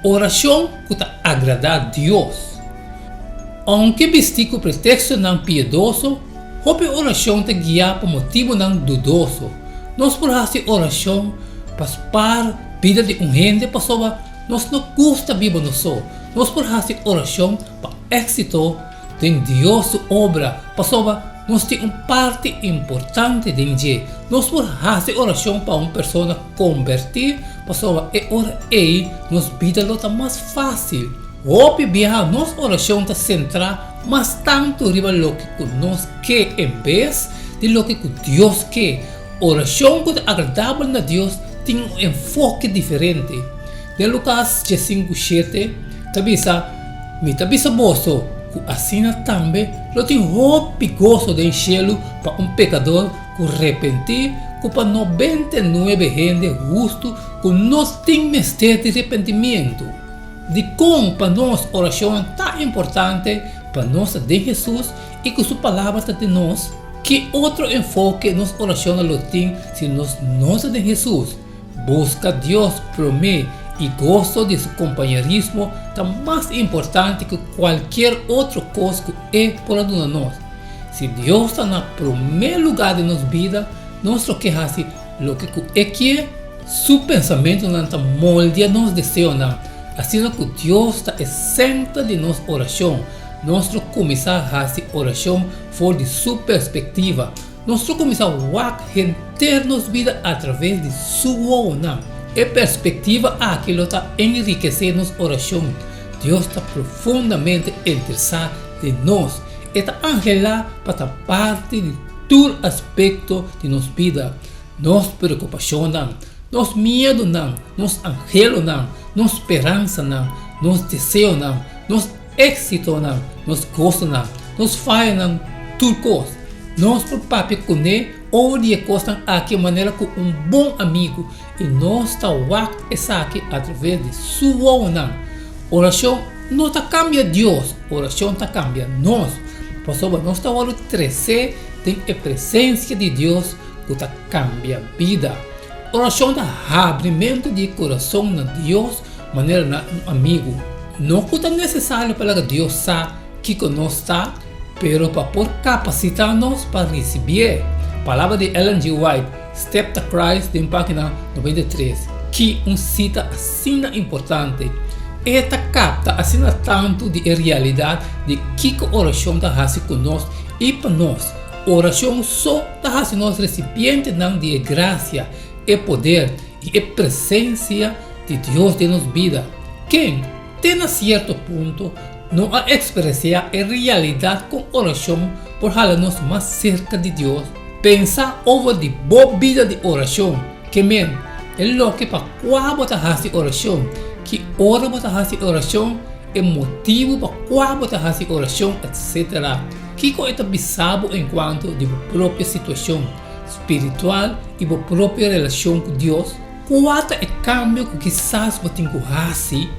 Orashon ku ta agradá Dios. Ounke bistí ku pretekstonan piedoso, hopi orashon ta guiá pa motibunan dudoso. Nos por hasi orashon pa spar bida di un hende pasobra nos no gusta biba nos so. Nos por hasi orashon pa éksito den Dios su obra pasobra nos tin un parti importante den dje. Nos por hasi orashon pa un persona kombertí pasobra e ora ei nos bida lo ta mas fásil. Hopi biaha nos orashon ta sentrá mas tantu riba loke ku nos ke en bes di loke ku Dios ke. Orashon ku ta agradabel na Dios tin un enfoke diferente. Den Lukas diesinku shete ta bisa, Mi ta bisa boso ku asina tambe lo tin hopi goso den shelu pa un pekador ku repentí ku pa 99 hende hustu ku no tin mester di repentimientu. Dikon pa nos orashonnan ta importante pa nos ta den Hesus i ku su Palabra ta den nos? Ki otro enfoke nos orashonnan lo tin si nos no ta den Hesus? Buska Dios promé i goso di su kompañerismo ta mas importante ku kualkier otro kos ku e por a duna nos. Si Dios ta na promé lugá den nos bida, nos lo ke hasi loke ku e kier. Su pensamentunan ta moldia nos deseonan, asina ku Dios ta e sentro di nos orashon. Nos lo kuminsá hasi orashon for di su perspektiva. Nos lo kuminsá wak henter nos bida atraves di su wowonan. E perspektiva aki lo ta enrikesé nos orashon. Dios ta profundamente interesá den nos. E ta anhelá pa ta parti di tur aspekto di nos bida, nos preokupashonnan, nos miedunan, nos anhelonan, nos speransanan, nos deseonan, nos éksitonan, nos gosonan, nos fayonan, tur kos. Nos por papia kuné over di e kosnan aki manera ku un bon amigu i nos ta wak esaki atraves di su wowonan. Orashon no ta kambia Dios, orashon ta kambia nos, pasobra nos ta wòrdu tresé den e presensia di Dios ku ta kambia bida. Orashon ta habrimentu di e kurason na Dios manera na un amigu. No ku ta nesesario pa laga Dios sa kiko nos ta, pero pa por kapasitá nos pa risibié. Palabra di Ellen G. White, Step to Christ den página 93. Ki un sita asina importante! E ta kapta asina tantu di e realidat di kiko orashon ta hasi ku nos i pa nos. Orashon so ta hasi nos resipientenan di e grasia, e poder i e presensia di Dios den nos bida. Ken, te na sierto punto, no a eksperensiá e realidat kon orashon por hala nos mas serka di Dios? Pensa over di bo bida di orashon, ke men, e loke pa kua bo ta hasi orashon, ki ora bo ta hasi orashon, e motibu pa kua bo ta hasi orashon, etsetera. Kiko e ta bisa bo enkuanto di bo propio situashon spiritual i bo propio relashon ku Dios? Kua ta e kambio ku kisas bo tin ku hasi?